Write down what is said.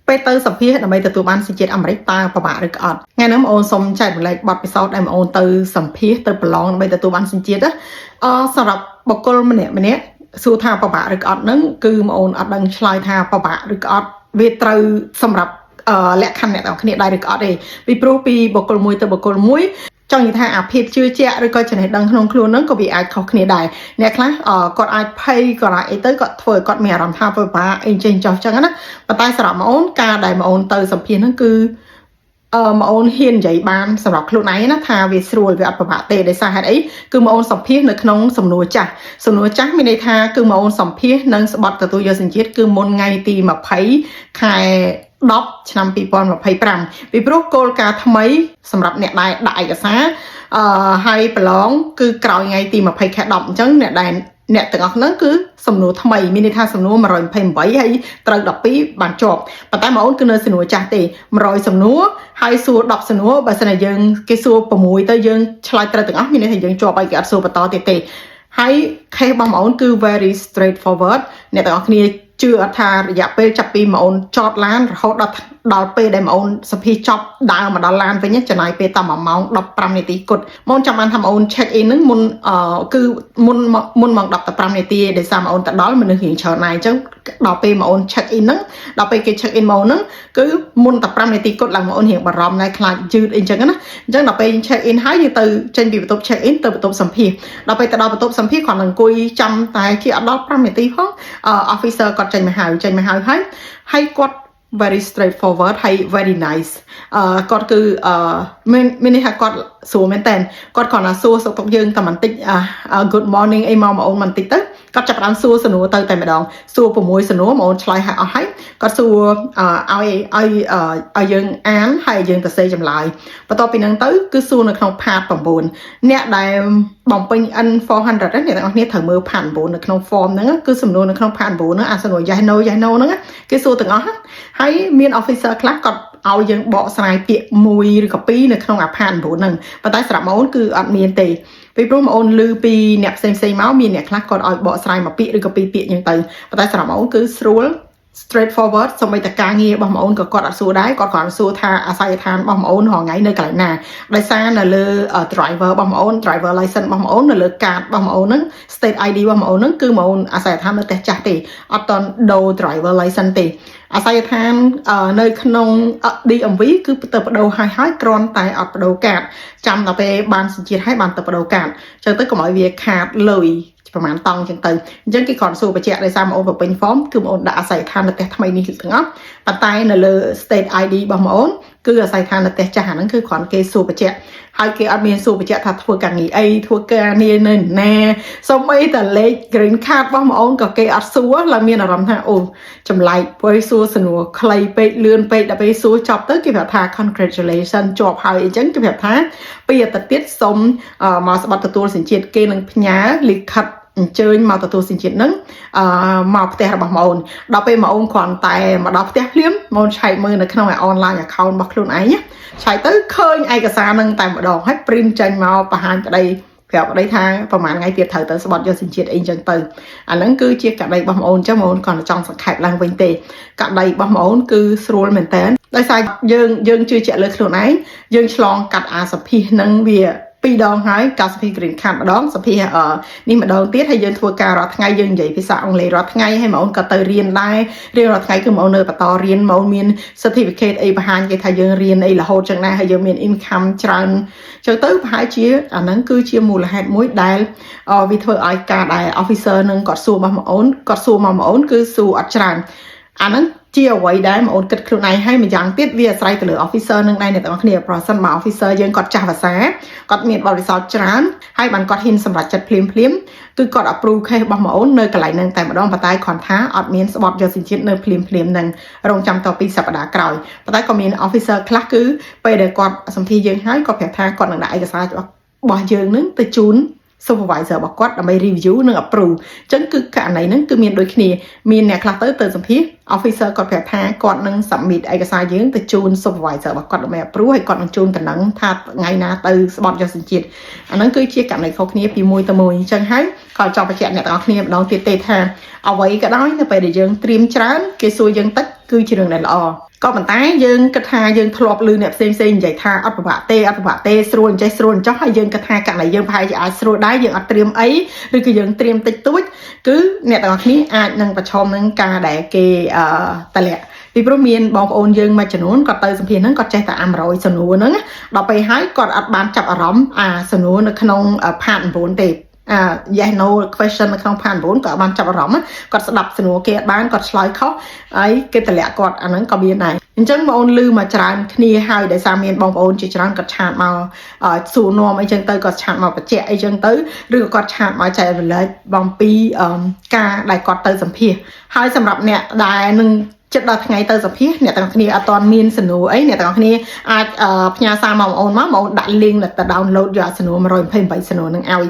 ពេលទៅសម្ភាសដើម្បីទទួលបានសញ្ជាតិអាមេរិកតើពិបាកឬក៏អត់ថ្ងៃនេះបងអូនសូមចែករំលែកបទពិសោធន៍ដែលបងអូនទៅសម្ភាសទៅប្រឡងដើម្បីទទួលបានសញ្ជាតិណាអឺសម្រាប់បុគ្គលម្នាក់ម្នាក់សួរថាពិបាកឬក៏អត់ហ្នឹងគឺបងអូនអត់ដឹងឆ្លើយថាពិបាកឬក៏អត់វាត្រូវសម្រាប់អឺលក្ខខណ្ឌអ្នកទាំងអស់គ្នាដែរឬក៏អត់ទេពីព្រោះពីបុគ្គលមួយទៅបុគ្គលមួយចង់និយាយថាអាភាពជឿជាក់ឬក៏ចំណេះដឹងក្នុងខ្លួនហ្នឹងក៏វាអាចខុសគ្នាដែរអ្នកខ្លះអឺគាត់អាចភ័យគាត់អាចអីទៅគាត់ធ្វើឲ្យគាត់មានអារម្មណ៍ថាពិបាកអីចេះចោះចឹងណាប៉ុន្តែសម្រាប់ប្អូនការដែលប្អូនទៅសម្ភាសហ្នឹងគឺអឺប្អូនហ៊ាននិយាយបានសម្រាប់ខ្លួនឯងណាថាវាស្រួលវាអត់ពិបាកទេដោយសារហេតុអីគឺប្អូនសម្ភាសនៅក្នុងសំណួរចាស់សំណួរចាស់មានន័យថាគឺប្អូនសម្ភាសនិងស្បត់ទទួលយកសញ្ជាតិគឺមុនថ្ងៃទី20ខែ10ឆ្នាំ2025ពីព្រោះគោលការណ៍ថ្មីសម្រាប់អ្នកដែលដាក់ឯកសារអឺហើយប្រឡងគឺក្រោយថ្ងៃទី20ខែ10អញ្ចឹងអ្នកដែលអ្នកទាំងអស់ហ្នឹងគឺសំណួរថ្មីមានន័យថាសំណួរ128ហើយត្រូវ12បានជាប់ប៉ុន្តែបងអូនគឺនៅសំណួរចាស់ទេ100សំណួរហើយសួរ10សំណួរបើសិនជាយើងគេសួរ6ទៅយើងឆ្លើយត្រូវទាំងអស់មានន័យថាយើងជាប់ហើយគេអត់សួរបន្តទៀតទេហើយ case របស់បងអូនគឺ very straightforward អ្នកទាំងអស់គ្នាជឿអត់ថារយៈពេលចាប់ពីបងអូនចតឡានរហូតដល់ដល់ពេលដែលបងអូនសភាចប់ដើរមកដល់ឡានវិញចំណាយពេលតែ1ម៉ោង15នាទីគត់បងអូនចាំបានថាបងអូន check in ហ្នឹងមុនអឺគឺមុនមុនម៉ោង10 15នាទីដោយសារបងអូនទៅដល់មនុស្សរៀងច្រើនណាស់អញ្ចឹងដល់ពេលបងអូន check in ហ្នឹងដល់ពេលគេ check in មកហ្នឹងគឺមុនតែ5នាទីគត់ឡើងបងអូនរៀងបារម្ភដែរខ្លាចយឺតអីចឹងណាអញ្ចឹងដល់ពេល check in ហើយយើងទៅចេញពីបន្ទប់ check in ទៅបន្ទប់សម្ភាសដល់ពេលទៅដល់បន្ទប់សម្ភាសគ្រាន់តែអង្គុយចាំតែគេអត់ដល់5នាទីផង officer គាត់ចេញមកហៅចេញមកហៅហើយហើយគាត់ very straightforward ហើយ very nice អឺគាត់គឺអឺមានមានន័យថាគាត់ស្រួលមែនតើគាត់គ្រាន់តែសួរសុខទុក្ខយើងតែបន្តិច good morning អីមកមកអូនបន្តិចទៅគាត់ចាប់ផ្ដើមសួរសំណួរទៅតែម្ដងសួរ6សំណួរមកអូនឆ្លើយឲ្យអស់ហើយគាត់សួរឲ្យឲ្យឲ្យយើងអានហើយយើងទៅសេចម្លើយបន្ទាប់ពីហ្នឹងទៅគឺសួរនៅក្នុង part 9អ្នកដែលបំពេញ N400 អ្នកទាំងអស់គ្នាត្រូវមើល part 9នៅក្នុង form ហ្នឹងគឺសំណួរនៅក្នុង part 9ហ្នឹងអាសំណួរ yes no yes no ហ្នឹងគេសួរទាំងអស់ហើយមាន officer ខ្លះគាត់ឲ្យយើងបកស្រាយពាក្យមួយឬក៏ពីរនៅក្នុងអា part 9ហ្នឹងប៉ុន្តែសម្រាប់អូនគឺអត់មានទេពីព្រោះបងអូនឮពីអ្នកផ្សេងផ្សេងមកមានអ្នកខ្លះគាត់ឲ្យបកស្រាយមួយពាក្យឬក៏ពីរពាក្យហ្នឹងទៅប៉ុន្តែសម្រាប់អូនគឺស្រួល straight forward សូម្បីតែការងាររបស់បងអូនក៏គាត់អត់សួរដែរគាត់គ្រាន់សួរថាអាស័យដ្ឋានរបស់បងអូនរាល់ថ្ងៃនៅកន្លែងណាដោយសារនៅលើ driver របស់បងអូន driver license របស់បងអូននៅលើកាតរបស់បងអូនហ្នឹង state ID របស់បងអូនហ្នឹងគឺបងអូនអាស័យដ្ឋាននៅផ្ទះចាស់ទេអត់តដូរ driver license ទេអាស័យដ្ឋាននៅក្នុង DMV គឺទៅបដូរហើយហើយគ្រាន់តែអត់បដូរកាតចាំដល់ពេលបានសញ្ជាតិហើយបានទៅបដូរកាតចឹងទៅកុំឲ្យវាខាតលុយប្រហែលតង់ចឹងទៅអញ្ចឹងគេគ្រាន់សួរបញ្ជាក់ដោយសារបងអូនបំពេញ form គឺបងអូនដាក់អាស័យដ្ឋាននៅផ្ទះថ្មីនេះទាំងអស់ប៉ុន្តែនៅលើ state ID របស់បងអូនគឺអាស័យដ្ឋាននៅផ្ទះចាស់អាហ្នឹងគឺគ្រាន់គេសួរបញ្ជាក់ហើយគេអត់មានសួរបញ្ជាក់ថាធ្វើការងារអីធ្វើការងារនៅណាសូម្បីតែលេខ green card របស់បងអូនក៏គេអត់សួរឡើងមានអារម្មណ៍ថាអូចម្លែកព្រោះសួរសំណួរខ្លីពេកលឿនពេកដល់ពេលសួរចប់ទៅគេប្រាប់ថា congratulation ជាប់ហើយអញ្ចឹងគេប្រាប់ថាពីអាទិត្យទៀតសុំមកស្បត់ទទួលសញ្ជាតិគេនឹងផ្ញើលិខិតអញ្ជើញមកទទួលសញ្ជាតិនឹងអឺមកផ្ទះរបស់ម៉អូនដល់ពេលម៉អូនគ្រាន់តែមកដល់ផ្ទះភ្លាមម៉អូនឆែកមើលនៅក្នុង online account របស់ខ្លួនឯងឆែកទៅឃើញឯកសារនឹងតែម្ដងហើយ print ចេញមកបង្ហាញប្តីប្រាប់ប្តីថាប្រហែលថ្ងៃទៀតត្រូវទៅស្បត់យកសញ្ជាតិអីចឹងទៅអាហ្នឹងគឺជាករណីរបស់ប្អូនចឹងបងអូនគាត់ចង់សង្ខេបឡើងវិញទេករណីរបស់បងអូនគឺស្រួលមែនតើដោយសារយើងយើងជឿជាក់លើខ្លួនឯងយើងឆ្លងកាត់អាសភាហ្នឹងវាពីរដងហើយការសភា green card ម្ដងសភានេះម្ដងទៀតហើយយើងធ្វើការរាល់ថ្ងៃយើងនិយាយភាសាអង់គ្លេសរាល់ថ្ងៃហើយបងអូនក៏ទៅរៀនដែររៀនរាល់ថ្ងៃគឺបងអូននៅបន្តរៀនបងអូនមាន certificate អីបង្ហាញគេថាយើងរៀនអីរហូតចឹងដែរហើយយើងមាន income ច្រើនចឹងទៅប្រហែលជាអាហ្នឹងគឺជាមូលហេតុមួយដែលវាធ្វើឲ្យការដែល officer នឹងគាត់សួររបស់បងអូនគាត់សួរមកបងអូនគឺសួរអត់ច្រើនអាហ្នឹងជាអ្វីដែលបងអូនគិតខ្លួនឯងហើយម្យ៉ាងទៀតវាអាស្រ័យទៅលើ officer នឹងដែរអ្នកទាំងអស់គ្នាប្រសិនបើ officer យើងគាត់ចាស់ភាសាគាត់មានបទពិសោធន៍ច្រើនហើយបានគាត់ហ៊ានសម្រេចចិត្តភ្លាមភ្លាមគឺគាត់ approve case របស់បងអូននៅកន្លែងហ្នឹងតែម្ដងប៉ុន្តែគ្រាន់ថាអត់មានស្បត់យកសញ្ជាតិនៅភ្លាមភ្លាមហ្នឹងរងចាំតពីសប្តាហ៍ក្រោយប៉ុន្តែក៏មាន officer ខ្លះគឺពេលដែលគាត់សម្ភាសយើងហើយគាត់ប្រាប់ថាគាត់នឹងដាក់ឯកសាររបស់យើងហ្នឹងទៅជូន supervisor របស់គាត់ដើម្បី review និង approve អញ្ចឹងគឺករណីហ្នឹងគឺមានដូចគ្នាមានអ្នកខ្លះទៅទៅសម្ភាស officer គាត់ប្រាប់ថាគាត់នឹង submit ឯកសារយើងទៅជូន supervisor របស់គាត់ដើម្បី approve ហើយគាត់នឹងជូនតំណែងថាថ្ងៃណាទៅស្បត់យកសញ្ជាតិអាហ្នឹងគឺជាករណីខុសគ្នាពីមួយទៅមួយអញ្ចឹងហើយក៏ចង់បញ្ជាក់អ្នកទាំងអស់គ្នាម្ដងទៀតទេថាអ្វីក៏ដោយនៅពេលដែលយើងត្រៀមច្រើនគេសួរយើងតិច គឺជារឿងដែលល្អក៏ប៉ុន្តែយើងគិតថាយើងធ្លាប់ឮអ្នកផ្សេងផ្សេងនិយាយថាអត់ពិបាកទេអត់ពិបាកទេស្រួលអញ្ចេះស្រួលអញ្ចោះហើយយើងគិតថាករណីយើងប្រហែលជាអាចស្រួលដែរយើងអត់ត្រៀមអីឬក៏យើងត្រៀមតិចតួចគឺអ្នកទាំងអស់គ្នាអាចនឹងប្រឈមនឹងការដែលគេអឺតម្លាក់ពីព្រោះមានបងប្អូនយើងមួយចំនួនគាត់ទៅសម្ភាសហ្នឹងគាត់ចេះតែអា100សំណួរហ្នឹងដល់ពេលហើយគាត់អត់បានចាប់អារម្មណ៍អាសំណួរនៅក្នុង part 9ទេអា yes no question នៅក្នុង part 9ក៏បានចាប់អារម្មណ៍គាត់ស្ដាប់សំណួរគេអត់បានគាត់ឆ្លើយខុសហើយគេតម្លាក់គាត់អាហ្នឹងក៏មានដែរអញ្ចឹងបងអូនលឺមកច្រើនគ្នាហើយដោយសារមានបងប្អូនជាច្រើនគាត់ chat មកសួរនាំអីចឹងទៅគាត់ chat មកបញ្ជាក់អីចឹងទៅឬក៏គាត់ chat មកចែករំលែកបំពីការដែលគាត់ទៅសម្ភាសហើយសម្រាប់អ្នកដែលនឹងចិត្តដល់ថ្ងៃទៅសម្ភាសអ្នកទាំងគ្នាអត់ទាន់មានសំណួរអីអ្នកទាំងគ្នាអាចផ្ញើសារមកបងអូនមកបងអូនដាក់ link ទៅ download យកសំណួរ128សំណួរនឹងឲ្យ